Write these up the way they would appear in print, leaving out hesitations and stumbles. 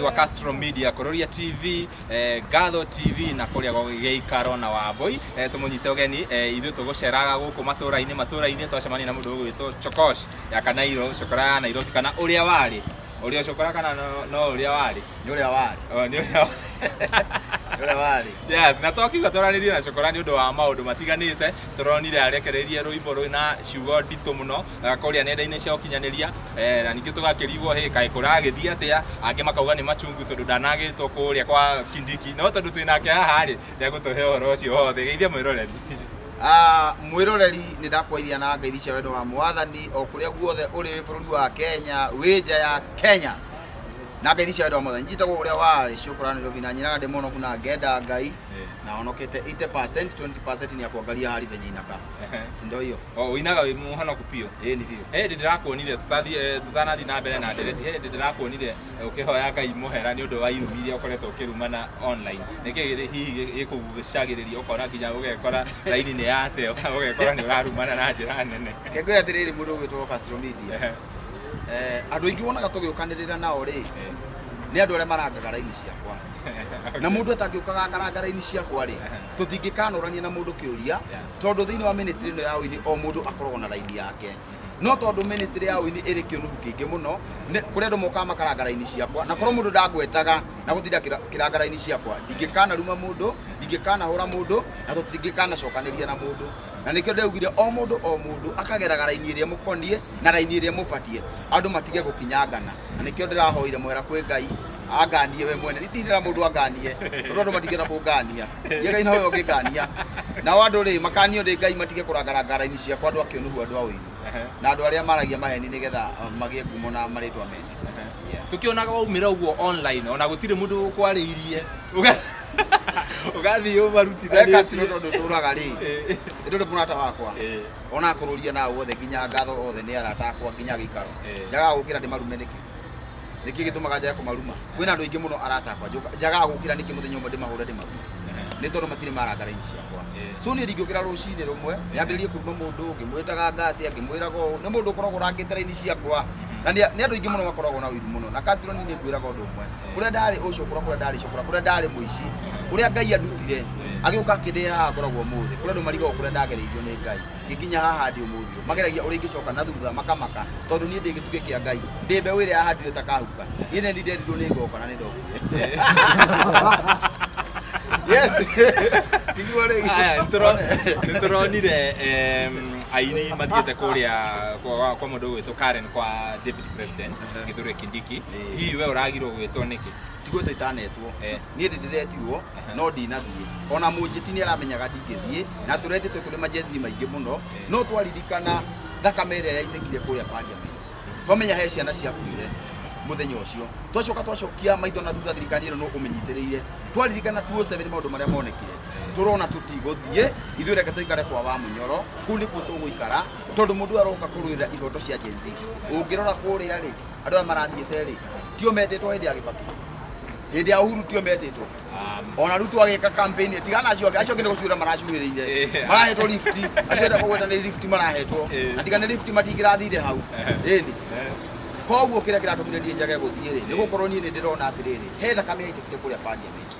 Wa Castro Media, Kururia TV, Ngatho TV na kuria gĩikaro na Wambui. Tumunyite ũgeni. Ithuĩ tũgũceraga gũkũ matũra-inĩ matũra-inĩ, twacemania na mũndũ ũgwĩtwo Chokosh ya Kanairo, Cokora ya Nairobi, kana ũrĩa warĩ ũrĩa Cokora, kana no ũrĩa warĩ. Nĩ ũrĩa warĩ. Oh, nĩ ũrĩa. Nĩ ũrĩa warĩ. Yes, na twakiuga twaranĩrie na Cokora nĩ ũndũ wa maũndũ matiganĩte. Tũronire arekereirie rwĩmbo rwĩna ciugo nditũ mũno kũrĩa nenda-inĩ cia ũkinyanĩria, na ningĩ tũgakĩrigwo hĩ kaĩ kũragĩthiĩ atĩa, angĩ makauga nĩ machungu tondũ ndanagĩtwo kũrĩa kwa Kindiki, no tondũ twĩ nake haha rĩ, nĩegũtũhe ũhoro ũcio wothe. Geithia mwĩroreri. Ah, mwĩroreri, nĩ ndakwaithia na ngeithi cia wendo wa Mwathani o kũrĩa guothe ũrĩ, wĩ bũrũri wa Kenya, wĩ nja ya Kenya, na ngeithi cia wendo wa Mwathani. Njĩtagwo ũrĩa warĩ Cũkũra Nairobi, na nyinaga ndĩ mũhonoku na ngenda Ngai na honokete 80%, 20% ni ya kuangalia hali venye inakaa, si ndio hiyo? O ũinaga wĩ mũhonoku biũ. Ĩĩ, nĩ biũ. He hĩndĩ ndĩrakuonire tũtanathiĩ na mbere na ndereti, he hĩndĩ ndĩrakuonire ũkĩhoya Ngai mũhera nĩ ũndũ wa irumi iria ũkoretwo ũkĩrumana online. Nĩkĩ hihi gĩkũgucagĩrĩria ũkona nginya ũgekora raini nĩ yateo, ũgekora nĩ ũrarumana na njĩra nene? Reke ngwĩre atĩrĩrĩ, mũndũ ũgwĩtwo Castro Media, andũ aingĩ wonaga tũgĩũkanĩrĩra nao rĩ, nĩ andũ arĩa marangaga raini ciakwa, na mũndũ atangĩũkaga akaranga raini ciakwa rĩ, tũtingĩkanorania na mũndũ kĩũria, tondũ thĩinĩ wa ministry ĩno ya ũini o mũndũ akoragwo na raini yake. No tondũ ministry ya ũini ĩrĩ kĩũnũhu kĩingĩ mũno, kũrĩ andũ mokaga makaranga raini ciakwa, na korwo mũndũ ndangwetaga na gũtinda kĩranga raini ciakwa, ndingĩkanaruma mũndũ, ndingĩkanahũra mũndũ, na tũtingĩkanacokanĩria na mũndũ. Na nĩkĩo ndaugire o mũndũ o mũndũ akageraga raini ĩrĩa mũkoniĩ na raini ĩrĩa mũbatiĩ, andũ matige gũkinyangana. Na nĩkĩo ndĩrahoire mũhera kwĩ Ngai anganie we mwene. Ndindĩra mũndũ anganie, tondũ andũ matingĩenda kũngania. Ndiĩ Ngai nowe ũngĩngania. Nao andũ rĩ, makanio nĩ Ngai matige kũrangaranga raini ciakwa, andũ akĩũnũhu, andũ a ũiru na andũ arĩa maragia maheni nĩgetha magĩe ngumo na marĩtwa mene. Yeah. Tukionaga waumĩra ũguo online, ona gũtirĩ mũndũ ũkwarĩirie. Ũgathiĩ ũmarutithanĩtie. Castro, tondũ tũraga rĩ, ndũrĩ mũrata wakwa, ona akũrũria nao othe, nginya Ngatho, othe nĩ arata akwa, nginya Gĩikaro. Njagaga gũkĩra ndĩmarume nĩkĩ? Nĩkĩ gĩtũmaga njage kũmaruma? Kwĩna andũ aingĩ mũno arata akwa. Njagaga gũkĩra nĩkĩ mũthenya ũmwe ndĩmahũre, ndĩmarume? Nĩ tondũ matirĩ maranga raini ciakwa. So niĩ ndingĩũkĩra rũcinĩ rũmwe nyambĩrĩrie kũruma mũndũ ngĩmwĩtaga ngati, ngĩmwĩraga ũũ. Nĩ mũndũ ũkoragwo ũrangĩte raini ciakwa, na nĩ andũ aingĩ mũno makoragwo na ũiru mũno na Castro. Niĩ nĩ ngwĩraga ũndũ ũmwe, kũrĩa ndarĩ ũcũkũra, kũrĩa ndarĩ cũkũra, kũrĩa ndarĩ mũici, ũrĩa Ngai andutire agĩũka akĩndĩhe haha ngoragwo ũmũthĩ, kũrĩa andũ marigagwo kũrĩa ndagereirio nĩ Ngai ngĩkinya haha ndĩ ũmũthĩ ũyũ. Mageragia ũrĩa ingĩcoka na thutha makamaka, tondũ niĩ ndĩ gĩtugĩ kĩa Ngai, ndĩ mbeũ ĩrĩa yahandire ta kahuka. Niĩ nĩ ndendirwo nĩ ngoka na nĩ ndokire. Yes, tiguo rĩu. Aya, nĩtũronire aini mathiĩte kũrĩa kwa mũndũ ũgwĩtwo Karen, kwa Deputy President Kithure Kindiki. Hihi we ũragirwo gwĩtwo nĩkĩ? Tiguo itanetwo. Niĩ ndĩ ndĩretirwo no ndinathiĩ. Ona mũnjĩti nĩ aramenyaga ndingĩthiĩ, na tũretĩtwo tũrĩ majezi maingĩ mũno, no twaririkana thakame ĩrĩa yaitĩkire kũrĩa parliament, twamenya he ciana ciakuire mũthenya ũcio, twacoka twacokia maitho na thutha, thirikari ĩno no ũmĩnyitĩrĩire. Twaririkana 2007 maũndũ marĩa monekire, tũrona tũtigũthiĩ. Ithuĩ reke tũikare kwa wa Mũnyoro, kũu nĩkuo tũgũikara, tondũ mũndũ ũyũ aroka kũrũĩrĩra ihoto cia Gen Z. Ũngĩrora kũrĩa rĩ, andũ aya marathiĩte rĩ, tio metĩtwo hĩndĩ ya Gĩbakĩ, hĩndĩ ya Uhuru tio metĩtwo. Ona Ruto agĩka campaign, tigana acio angĩ, acio angĩ nĩ gũcuĩra maracuĩrĩire, marahetwo lift. Acio enda kũgweta nĩ lift marahetwo, na tiga nĩ lift matingĩrathire hau. Ĩni koguo kĩrĩa kĩratũmire niĩ njage gũthiĩ rĩ, nĩ gũkorwo niĩ nĩ ndĩrona atĩrĩrĩ, he thakame yaitĩkire kũrĩa parliament,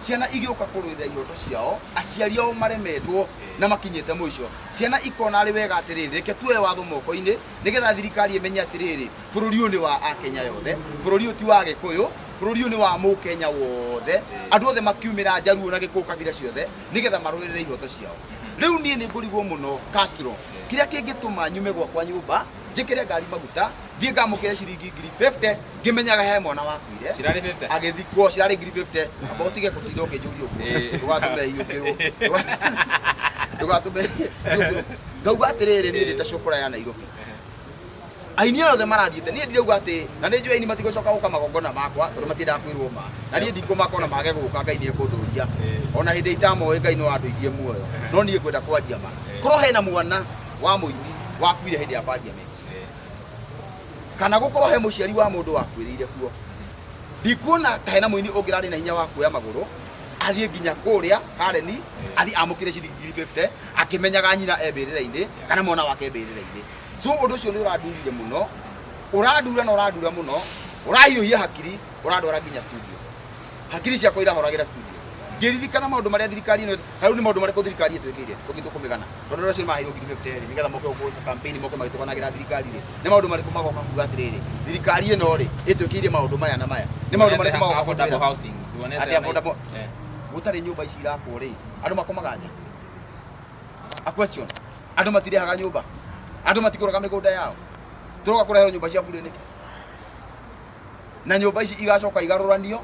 ciana igĩũka kũrũĩrĩra ihoto ciao, aciari ao maremetwo na makinyĩte mũico. Ciana ikona arĩ wega atĩrĩrĩ, reke tuoe watho moko-inĩ, nĩgetha thirikari ĩmenye atĩrĩrĩ, bũrũri ũyũ nĩ wa Akenya yothe, bũrũri ũyũ ti wa Gĩkũyũ, bũrũri ũyũ nĩ wa Mũkenya wothe. Andũ othe makiumĩra, Njaruo na Gĩkũyũ, kabira ciothe, nĩgetha marũĩrĩre ihoto ciao. Rĩu niĩ nĩ ngũrigwo mũno, Castro, kĩrĩa kĩngĩtũma nyume gwakwa nyũmba, njĩkĩre ngari maguta, thiĩ ngamũkĩre ciringi ngiri 50, ngĩmenyaga he mwana wakuire Cirarĩ 50? agĩthikwo. Cirarĩ ngiri 50. Amba ũtige gũtinda ũkĩnjũria ũguo. Ndũgatũme hiũkĩrwo, ndũgatũme hiũkĩrwo. Ngauga atĩrĩrĩ, niĩ ndĩ ta cũkũra ya Nairobi, aini othe marathiĩte, niĩ ndirauga atĩ, na nĩ njũĩ aini matigũcoka gũka magongona makwa, tondũ matiendaga kwĩrwo ma, na niĩ ndikũmaka ona mage gũka. Ngai nĩ ekũndũria. Ona hĩndĩ itamoĩ, Ngai no andũirie muoyo, no niĩ ngwenda kwaria ma. Korwo hena mwana wa mũini wakuire hĩndĩ ya parliament, kana gũkorwo he mũciari wa mũndũ wakuĩrĩire kuo, ndikuona ta hena mũini ũngĩrarĩ na hinya wa kuoya magũrũ athiĩ nginya kũrĩa Kareni, athiĩ amũkĩre ciringi ngiri 50, akĩmenyaga nyina e mbĩrĩra-inĩ kana mwana wake e mbĩrĩra-inĩ. So ũndũ ũcio nĩ ũrandurire mũno, ũrandura na ũrandura mũno. Ũrahiũhia hakiri, ũrandwara nginya studio. Hakiri ciakwa irahoragĩra studio. Ngĩririkana maũndũ marĩa thirikari ĩno, ta rĩu nĩ maũndũ marĩkũ thirikari ĩtwĩkĩire tũngĩ tũkũmĩgana? Tondũ acio nĩ maheirwo 50,000 rĩ, nĩgetha moke gũkũ campaign moke magĩtũganagĩra thirikari rĩ, nĩ maũndũ marĩkũ magoka kuga atĩrĩrĩ, thirikari ĩno rĩ, ĩtwĩkĩire maũndũ maya na maya. Nĩ maũndũ marĩkũ magoka Affordable gũtwĩra? housing. Tuonete Atĩ ona- affordable. Eh. Gũtarĩ nyũmba ici irakwo rĩ, andũ makomaga nja. A question. Andũ matirĩhaga nyũmba. Andũ matikũraga mĩgũnda yao. Tũroka kũreherwo nyũmba cia bure nĩkĩ? Na nyũmba ici igacoka igarũranio,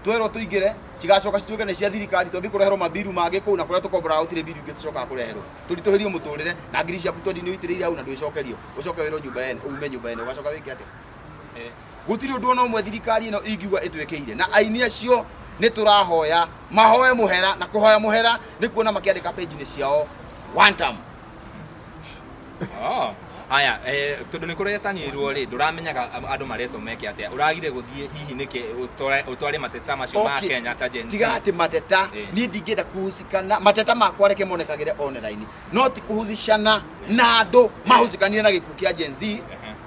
twerwo tũingĩre, cigacoka cituĩke nĩ cia thirikari, twambie kũreherwo mambiru mangĩ kũu na kũrĩa tũkomboraga gũtirĩ mbiru ingĩ tũcokaga kũreherwo. Tũritũhĩrio mũtũrĩre na ngiri ciaku twendi nĩ ũitĩrĩire hau na ndwĩcokerio. Ũcoke wĩrwo nyũmba yene, ume nyũmba yene, ũgacoka wĩke atĩa? Gũtirĩ ũndũ ona ũmwe thirikari ĩno ingiuga ĩtwĩkĩire. Na aini acio nĩ tũrahoya mahoe mũhera, na kũhoya mũhera nĩ kuona makĩandĩka page-inĩ ciao one term. Oh. Haya, tondũ nĩ kũretanirwo rĩ, ndũramenyaga andũ maretwo meke atĩa. Ũragire gũthiĩ hihi nĩkĩ ũtware mateta macio ma Okay. Kenya ta Gen Z? Tiga atĩ mateta, niĩ ndingĩenda kuhusikana mateta makwa reke monekagĩre online, no ti kuhusicana na andũ mahusikanire na gĩkuũ kĩa Gen Z,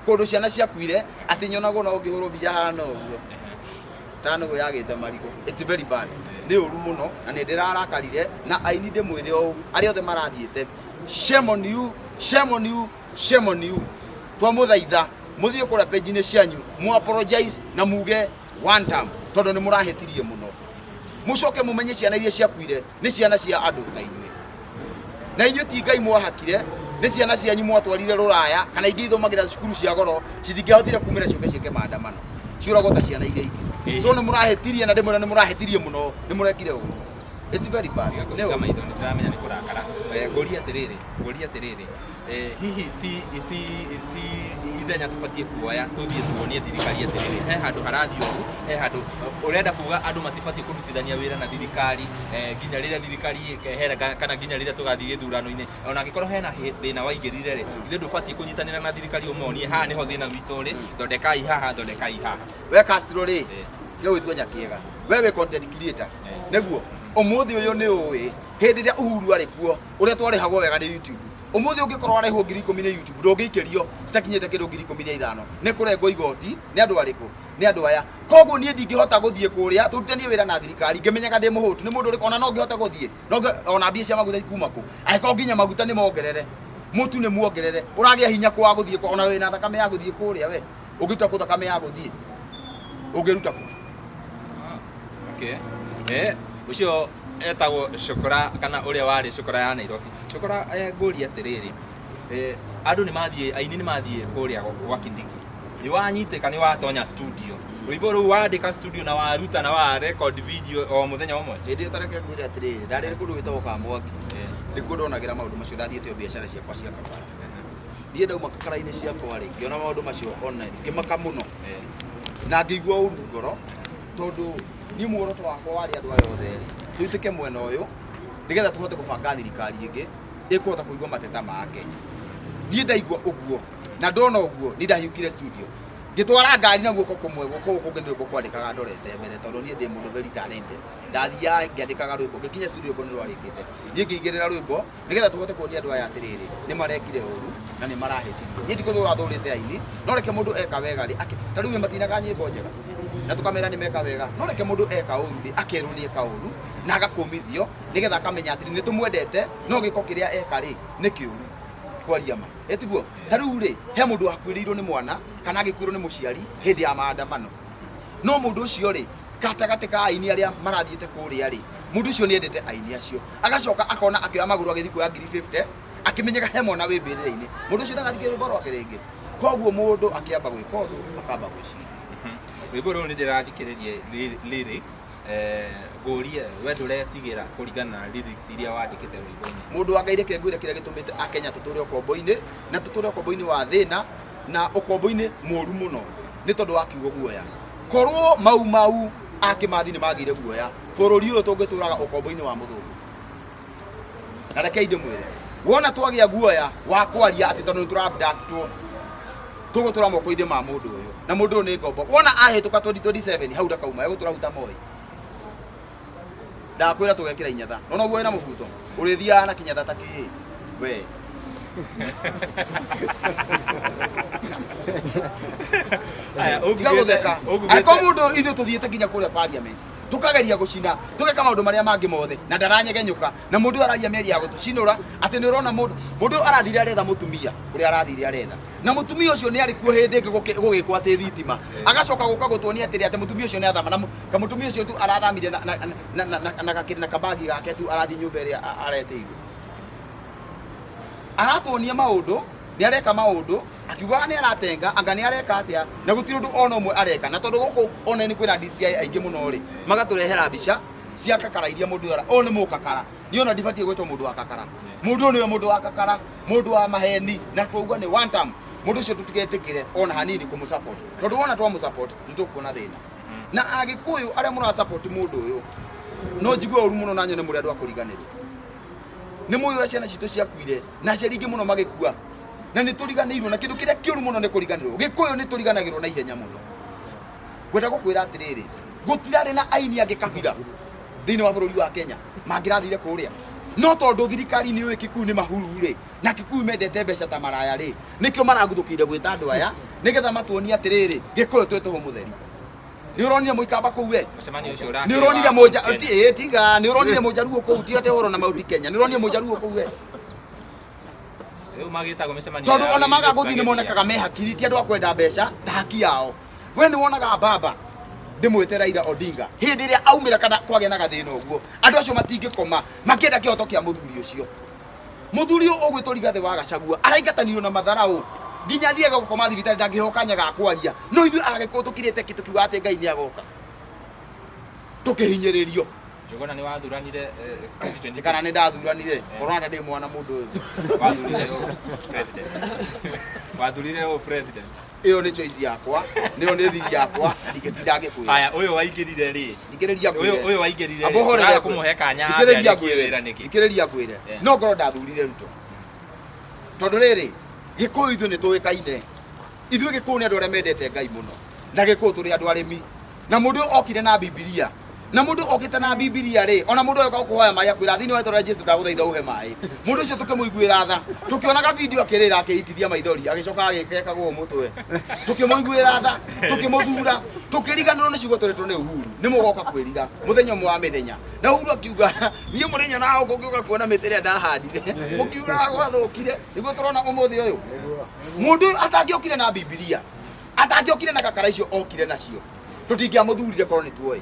kũndũ ciana ciakuire atĩ nyonagwo no ngĩhũrwo mbica hana ũguo ta nũgũ yagĩte marigũ. It's very bad, nĩ ũru mũno na nĩ ndĩrarakarire. Na aini ndĩmwĩre ũũ, arĩa othe marathiĩte, shame on you, shame on you, shame on you. Twamũthaitha mũthiĩ kũrĩa page-inĩ cianyu mu apologize na muge one term, tondũ nĩ mũrahĩtirie mũno. Mũcoke mũmenye ciana iria ciakuire nĩ ciana cia andũ ta inyuĩ, na inyuĩ ti Ngai mwahakire, nĩ ciana cianyu mwatwarire rũraya kana ingĩ ithomagĩra cukuru cia goro, citingĩahotire kumĩra ciũke ciĩke maandamano, ciũragwo ta ciana iria ingĩ. So nĩ mũrahĩtirie, na ndĩmwĩra nĩ mũrahĩtirie mũno, nĩ mũrekire ũru. It's very bad. Tiga Nĩ kũhinga ũru. maitho, nĩ ndĩramenya nĩ kũrakara. Ngũrie atĩrĩrĩ, ngũrie atĩrĩrĩ, hihi ti ithenya tũbatiĩ kuoya tũthiĩ tuonie thirikari atĩrĩrĩ, he handũ harathiĩ ũru, he handũ ũrenda kuga andũ matibatiĩ kũrutithania wĩra na thirikari, nginya rĩrĩa thirikari ĩkehera kana nginya rĩrĩa tũgathiĩ gĩthurano-inĩ, ona angĩkorwo hena thĩna waingĩrire rĩ, ithuĩ ndũbatiĩ kũnyitanĩra na thirikari ũmonie haha nĩho thĩna witũ ũrĩ, thondekai haha, thondekai haha. We Castro rĩ, tiga gwĩtua nyakĩega, we wĩ content creator, nĩguo ũmũthĩ ũyũ nĩ ũĩ hĩndĩ ĩrĩa Uhuru arĩ kuo ũrĩa twarĩhagwo wega nĩ YouTube. Ũmũthĩ ũngĩkorwo warĩhwo 10,000 nĩ YouTube ndũngĩikĩrio citakinyĩte kĩndũ 15,000, nĩ kũrengwo igoti nĩ andũ arĩkũ? Nĩ andũ aya. Koguo niĩ ndingĩhota gũthiĩ kũrĩa tũrutithanie wĩra na thirikari ngĩmenyaga ndĩ mũhũtu. Nĩ mũndũ ũrĩkũ ona no ngĩhote gũthiĩ? No ona mbia cia maguta ikuma kũ? Angĩkorwo nginya maguta nĩ mongerere, mũtu nĩ muongerere, ũragĩa hinya kũ wa gũthiĩ kũ? Ona wĩna thakame ya gũthiĩ kũrĩa we ũngĩruta kũ thakame ya gũthiĩ? Ũngĩruta kũ? Okay. Ũcio etagwo Cokora, kana ũrĩa warĩ Cokora ya Nairobi. Cokora, ngũrie atĩrĩrĩ, andũ nĩ mathiĩ, aini nĩ mathiĩ kũrĩa gwa Kindiki. Nĩ wanyitĩka, nĩ watonya studio. Rwĩmbo rũu wandĩka studio na waruta na wa record video o mũthenya ũmwe? Hĩndĩ ĩyo tareke ngwĩre atĩrĩrĩ, ndarĩ kũndũ gwĩtagwo Kamwangi, nĩkuo ndonagĩra maũndũ macio, ndathiĩte o biacara ciakwa cia kabara. Niĩ ndauma kakara-inĩ ciakwa rĩ, ngĩona maũndũ macio online, ngĩmaka mũno na ngĩigua ũru ngoro, tondũ niĩ muoroto wakwa warĩ andũ aya othe rĩ, tũitĩke mwena ũyũ nĩgetha tũhote kũbanga thirikari ĩngĩ ĩkũhota kũigua mateta ma Kenya. Niĩ ndaigua ũguo na ndona ũguo, niĩ ndahiũkire studio ngĩtwara ngari na guoko kũmwe, guoko gũkũ kũngĩ nĩ rwĩmbo kwandĩkaga ndorete mbere, tondũ niĩ ndĩ mũndũ very talented. Ndathiaga ngĩandĩkaga rwĩmbo, ngĩkinya studio rwĩmbo nĩ rwarĩkĩte, niĩ ngĩigĩrĩra rwĩmbo nĩgetha tũhote kuonia andũ aya atĩrĩrĩ, nĩ marekire ũru na nĩ marahĩtirie. Niĩ ti kũthũra thũrĩte aini, no reke mũndũ eka wega rĩ, ta rĩu matinaga nyĩmbo njega na tũkamera nĩ meka wega, no reke mũndũ eka ũru rĩ, akerwo nĩ eka ũru na agakũmithio nĩgetha akamenya atĩrĩ, nĩ tũmwendete no gĩko kĩrĩa eka rĩ nĩ kĩũru, kwaria ma. Ĩtiguo? Ta rĩu rĩ, he mũndũ wakuĩrĩirwo nĩ mwana kana agĩkuĩrwo nĩ mũciari hĩndĩ ya maandamano, no mũndũ ũcio rĩ, gatagatĩ ka aini arĩa marathiĩte kũrĩa rĩ, mũndũ ũcio nĩ endete aini acio, agacoka akona akĩoya magũrũ agĩthiĩ kuoya 50,000 akĩmenyaga he mwana wĩ mbĩrĩra-inĩ, mũndũ ũcio ndagathikĩrĩria rwĩmbo rwake rĩngĩ. Koguo mũndũ akĩamba gwĩka ũndũ akamba gwĩciria. Rwĩmbo rũrũ nĩ ndĩrathikĩrĩria lyrics, ngũrie we ndũretigĩra kũringana na lyrics iria wandĩkĩte rwĩmbo-inĩ? Mũndũ wa Ngai, reke ngwĩre kĩrĩa gĩtũmĩte Akenya tũtũre ũkombo-inĩ, na tũtũre ũkombo-inĩ wa thĩna na ũkombo-inĩ mũru mũno, nĩ tondũ wa kiugo guoya. Korwo Mau Mau a Kĩmathi nĩ magĩire guoya, bũrũri ũyũ tũngĩtũraga ũkombo-inĩ wa mũthũngũ. Na rekei ndĩmwĩre, wona twagĩa guoya wa kwaria atĩ tondũ nĩ tũra-abductwo, tũgũtũra moko-inĩ ma mũndũ ũyũ, na mũndũ ũyũ nĩ ngombo. Wona ahĩtũka 2027 hau ndakauma, egũtũra hau ta Moi. Ndakwĩra tũgekĩra inyatha, nona ũguo wĩna mũbuto, ũrĩthiaga na kĩnyatha ta kĩĩ we. Aya, Tiga ũngugĩte- gũtheka. ũngugĩte- Angĩkorwo mũndũ ithuĩ tũthiĩte nginya kũrĩa parliament tukageria gucina tugeka maundu maria mangi mothe na ndaranyegenyuka na mundu uyu araria mĩario ya gũtũcinũra atĩ nĩ ũrona mũndũ mũndũ ũyũ arathire aretha mũtumia ũrĩa arathire aretha na mũtumia ũcio nĩ arĩ kuo hĩndĩ ĩngĩ gũgĩkwo atĩ thitima agacoka gũka gũtuonia atĩrĩ atĩ mũtumia ũcio nĩ athama na kamũtumia ũcio tu arathamire na kabagi gake tu arathiĩ nyũmba ĩrĩa aretĩirwo. Aratuonia maundu, nĩ areka maundu akiugaga nĩ aratenga, anga nĩ areka atĩa, na gũtirĩ ũndũ ona ũmwe areka. Na tondũ gũkũ ona nĩ kwĩna DCI aingĩ mũno rĩ, magatũrehera mbica cia kakara iria mũndũ ũyũ ũyũ nĩ mũkakara. Niĩ ona ndibatiĩ gwĩtwo mũndũ wa kakara. Mũndũ ũyũ nĩwe mũndũ wa kakara, mũndũ wa maheni, na twauga nĩ one term. Mũndũ ũcio tũtigetĩkĩre ona hanini kũmũ support, tondũ wona twamũ support nĩ tũkuona thĩna. Na Agĩkũyũ arĩa mũra support mũndũ ũyũ, no njigue ũru mũno na nyone mũrĩ andũ a kũriganĩrwo. Nĩ mũĩ ũrĩa ciana citũ ciakuire na aciari aingĩ mũno magĩkua, na nĩ tũriganĩirwo. Na kĩndũ kĩrĩa kĩũru mũno nĩ kũriganĩrwo. Gĩkũyũ nĩ tũriganagĩrwo na ihenya mũno. Ngwenda gũkwĩra atĩrĩrĩ, gũtirarĩ na aini angĩ kabira thĩinĩ wa bũrũri wa Kenya mangĩrathire kũrĩa, no tondũ thirikari nĩ ũĩ Kikuyu nĩ mahuru rĩ, na Kikuyu mendete mbeca ta maraya rĩ, nĩkĩo maraguthũkĩire gwĩta andũ aya nĩgetha matuonie atĩrĩrĩ, Gĩkũyũ twĩ tũhũ mũtheri. Nĩ ũronire mũikamba kũu we? Mũcemanio ũcio ũrakĩrĩ Nĩ ũronire wa mũnja Mount ti Kenya. ĩ tiga, nĩ ũronire mũjaruo kũu? Tiga te ũhoro na Mount Kenya, nĩ ũronire mũjaruo kũu we? Rĩu magĩtagwo mĩcemanio Tondũ ya ona maga wĩirĩtu gũthiĩ nĩ tũkageria. monekaga me hakiri, ti andũ a kwenda mbeca ta haki yao. We nĩ wonaga baba ndĩmwĩte Raila Odinga hĩndĩ ĩrĩa aumĩra kana kwagĩa na gathĩna ũguo, andũ acio matingĩkoma makĩenda kĩhoto kĩa mũthuri ũcio. Mũthuri ũyũ ũgwĩtwo Rigathĩ wa Gachagua araingatanirwo na matharaũ nginya athiaga gũkoma thibitarĩ, ndangĩheo kanya ga kwaria. No ithuĩ Agĩkũyũ tũkirĩte ki tũkiuga atĩ Ngai nĩ agoka tũkĩhinyĩrĩrio. Njũgũna nĩ wathuranire 2022. Kana nĩ ndathuranire korona ndĩ mwana mũndũ ũyũ. Wathurire ũ president? Wathurire ũ president? Ĩyo nĩ choice yakwa, nĩyo nĩ thiri yakwa, ndingĩtinda ngĩkwĩra. Haya, ũyũ waingĩrire rĩ? Thikĩrĩria Ũyũ ngwĩre. ũyũ waingĩrire rĩ? Amba ũhorere Ũraga ngwĩre. kũmũhe kanya Thikĩrĩria ambe arĩkie ngwĩre. wĩra nĩkĩ? Thikĩrĩria ngwĩre. No ngorwo ndathurire Ruto tondũ rĩrĩ, Gĩkũyũ ithuĩ nĩ tũĩkaine, ithuĩ Gĩkũyũ nĩ andũ arĩa mendete Ngai mũno, na Gĩkũyũ tũrĩ andũ arĩmi, na mũndũ ũyũ okire na Bibilia, na mũndũ okĩte na Bibilia rĩ, ona mũndũ ũyũ ũkũhoya maĩ akwĩra thĩinĩ wa rĩtwa rĩa Jesu ndagũthaitha ũhe maĩ. Mũndũ ũcio tũkĩmũiguĩra tha, tũkĩonaga video akĩrĩra akĩitithia maithori, agĩcoka agĩkekagwo mũtwe, tũkĩmũiguĩra tha, tũkĩmũthura, tũkĩriganĩrwo nĩ ciugo tweretwo nĩ Uhuru, nĩ mũgoka kwĩrira mũthenya ũmwe wa mĩthenya. Na Uhuru akiuga niĩ mũrĩnyonaga gũkũ ngĩũka kuona mĩtĩ ĩrĩa ndahandire, mũkiugaga gwathũkire, nĩguo tũrona ũmũthĩ ũyũ. Mũndũ ũyũ atangĩokire na Bibilia, atangĩokire na kakara icio okire nacio, tũtingĩamũthurire korwo nĩ tuoĩ.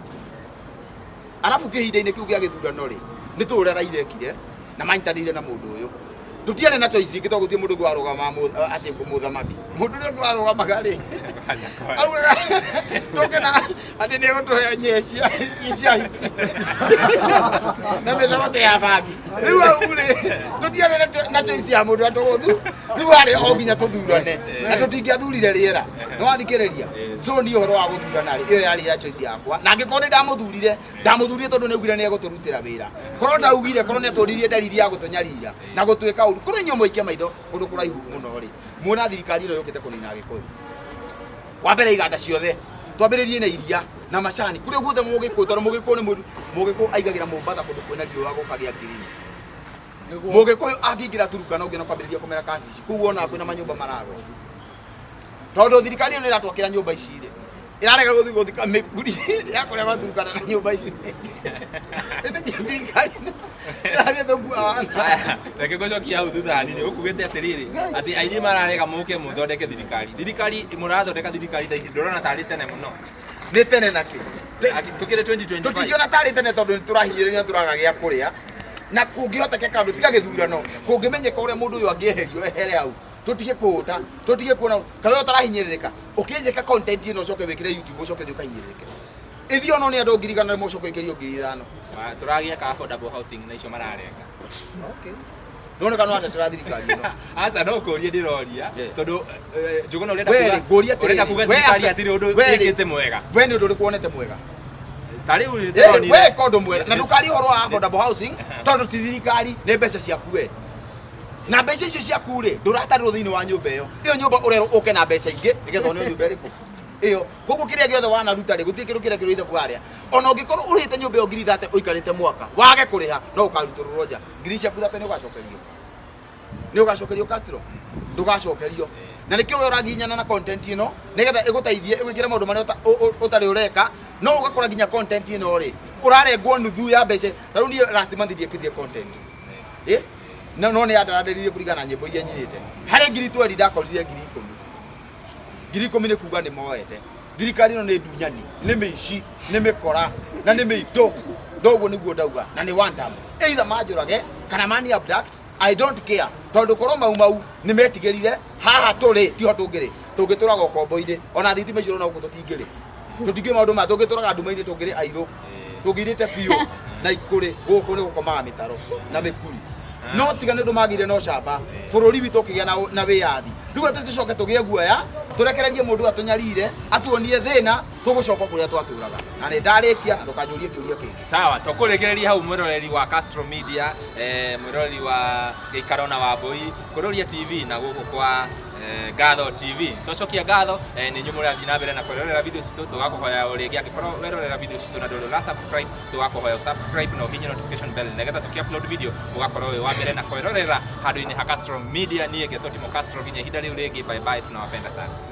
Arabu kĩhinda-inĩ kĩu gĩa gĩthurano rĩ, nĩ tũĩ ũrĩa Raila ekire na manyitanĩire na mũndũ ũyũ. Tũtiarĩ na choice ĩngĩ tondũ gũtirĩ mũndũ ũngĩ warũgamaga atĩ mũthamaki. Mũndũ ũrĩa ũngĩ warũgamaga rĩ, augaga tũkena atĩ nĩ egũtũhe nyee cia hiti na mĩthogote ya bangi. Rĩu hau rĩ, tũtiarĩ na choice ya mũndũ ũrĩa tũgũthu, rĩu harĩ o nginya tũthurane, na tũtingĩathurire rĩera. Nĩ wathikĩrĩria? So niĩ ũhoro wa gũthurana rĩ, ĩyo yarĩ ya choice yakwa, na angĩkorwo nĩ ndamũthurire, ndamũthurire tondũ nĩ augire nĩ egũtũrutĩra wĩra. Korwo ndaugire, korwo nĩ atwonirie ndariri ya gũtũnyarira na gũtwĩka ũru, korwo inyuĩ mũikia maitho kũndũ kũraihu mũno rĩ, muona thirikari ĩno yũkĩte kũnina Agĩkũyũ. Wa mbere iganda ciothe, twambĩrĩrie na iria na macani kũrĩa guothe mũgĩkũyũ, tondũ mũgĩkũyũ nĩ mũru, mũgĩkũyũ aigagĩra Mombatha kũndũ kwĩna riũa gũkagĩa ngirini. Mũgĩkũyũ angĩingĩra Turukana ũngĩona kwambĩrĩria kũmera kabici, kũu wonaga kwĩna manyũmba maragwa. Tondũ thirikari ĩno nĩ ĩratwakĩra nyũmba ici rĩ, ĩrarega gũthiĩ gũthika mĩkuri ya kũrĩa gwa Turukana na nyũmba ici. Ĩtĩkia thirikari ĩno ĩrathiĩ tũkua wana. Aya, reke ngũcokie hau thutha hanini. Ũkugĩte atĩrĩrĩ, atĩ aini mararega mũke mũthondeke thirikari. Thirikari mũrathondeka thirikari thaa ici ndũrona tarĩ tene mũno? Nĩ tene na kĩ? Tũkĩrĩ 2025. Tũtingĩona tarĩ tene tondũ nĩ tũrahinyĩrĩria na tũraga gĩa kũrĩa, na kũngĩhotekeka ũndũ tiga gĩthurano, kũngĩmenyeka ũrĩa mũndũ ũyũ angĩeherio ehere hau, tũtige kũũta, tũtige kuona kawe ũtarahinyĩrĩrĩka. Ũkĩnjĩka content ĩno ũcoke wĩkĩre YouTube, ũcoke ũthiĩ ũkahinyĩrĩrĩke. Ithuĩ ono nĩ andũ 500 ũcoke ũikĩrio 5,000. Tũragĩaka affordable housing na icio mararenga. Okay. Nĩwoneka no atetera thirikari ĩno. Aca, no kũria ndĩroria tondũ Njũgũna ũrenda We kuga rĩ, ngũria atĩrĩrĩ, ũrenda kuga we thirikari hatirĩ ũndũ we rĩ, ĩkĩte mwega. We nĩ ũndũ ũrĩkũ wonete mwega? Ta rĩu nĩtũronire- We ka ũndũ mwega na ndũkarie ũhoro wa affordable housing tondũ ti thirikari, nĩ mbeca ciaku we. Na mbeca icio ciaku rĩ, ndũratarĩrwo thĩinĩ wa nyũmba ĩyo. Ĩyo nyũmba ũrerwo ũke na mbeca ingĩ nĩgetha one nyũmba ĩrĩkũ. Ĩyo. Koguo kĩrĩa gĩothe wanaruta rĩ, gũtirĩ kĩndũ kĩrĩa kĩrĩ ithabu harĩa. Ona ũngĩkorwo ũrĩhĩte nyũmba ĩyo 30,000 ũikarĩte mwaka, wage kũrĩha, no ũkarutũrũrwo nja. Ngiri ciaku 30 nĩ ũgacokerio. Nĩ ũgacokerio Castro? Ndũgacokerio. Na nĩkĩo we ũragiginyana na content ĩno nĩgetha ĩgũteithie ĩgwĩkĩre maũndũ marĩa ũtarĩ ũreka, no ũgakora nginya content ĩno rĩ ũrarengwo nuthu ya mbeca. Ta rĩu niĩ last month ndiekĩrire content, no no nĩ yandarandĩrire kũringana na nyĩmbo iria nyinĩte. Harĩ 20,000 ndakorire 10,000. 10,000 nĩ kuga nĩ moete. Thirikari ĩno nĩ ndunyani, nĩ mĩici, nĩ mĩkora na nĩ mĩitũ. Ndoguo nĩguo ndauga, na nĩ one term, either manjũrage kana mani abduct, I don't care, tondũ korwo Mau Mau nĩ metigĩrire haha tũrĩ tiho tũngĩrĩ tũngĩtũraga ũkombo-inĩ. Ona thitima icio ũrona gũkũ tũtingĩrĩ, tũtingĩ maũndũ maya, tũngĩtũraga nduma-inĩ, tũngĩrĩ airũ, tũngĩirĩte biũ na ikũrĩ. Gũkũ nĩ gũkomaga mĩtaro na mĩkuri, no tiga nĩ ũndũ magĩire na ũcamba, bũrũri witũ ũkĩgĩa na wĩyathi. Rĩu atĩ tũcoke tũgĩe guoya, tũrekererie mũndũ atũnyarire, atuonie thĩna, tũgũcoka kũrĩa twatũraga. Na nĩ ndarĩkia, na ndũkanjũrie kĩũria kĩngĩ. Sawa, tũkũrĩkĩrĩria hau, mwĩroreri wa Castro Media, mwĩroreri wa Gĩikaro na Wambui Kũrũria TV na gũkũ kwa Ngatho TV. Twacokia ngatho nĩ inyuĩ mũrathiĩ na mbere na kwĩrorera video citũ. Tũgakũhoya o rĩngĩ, angĩkorwo werorera video citũ na ndũrĩ ũra subscribe, tũgakũhoya subscribe na ũhihinye notification bell nĩgetha tũkĩ upload video ũgakorwo wĩ wa mbere na kwĩrorera handũ-inĩ ha Castro Media. Niĩ ngetwo Timo Castro, nginya ihinda rĩu rĩngĩ, bye bye, tunawapenda sana.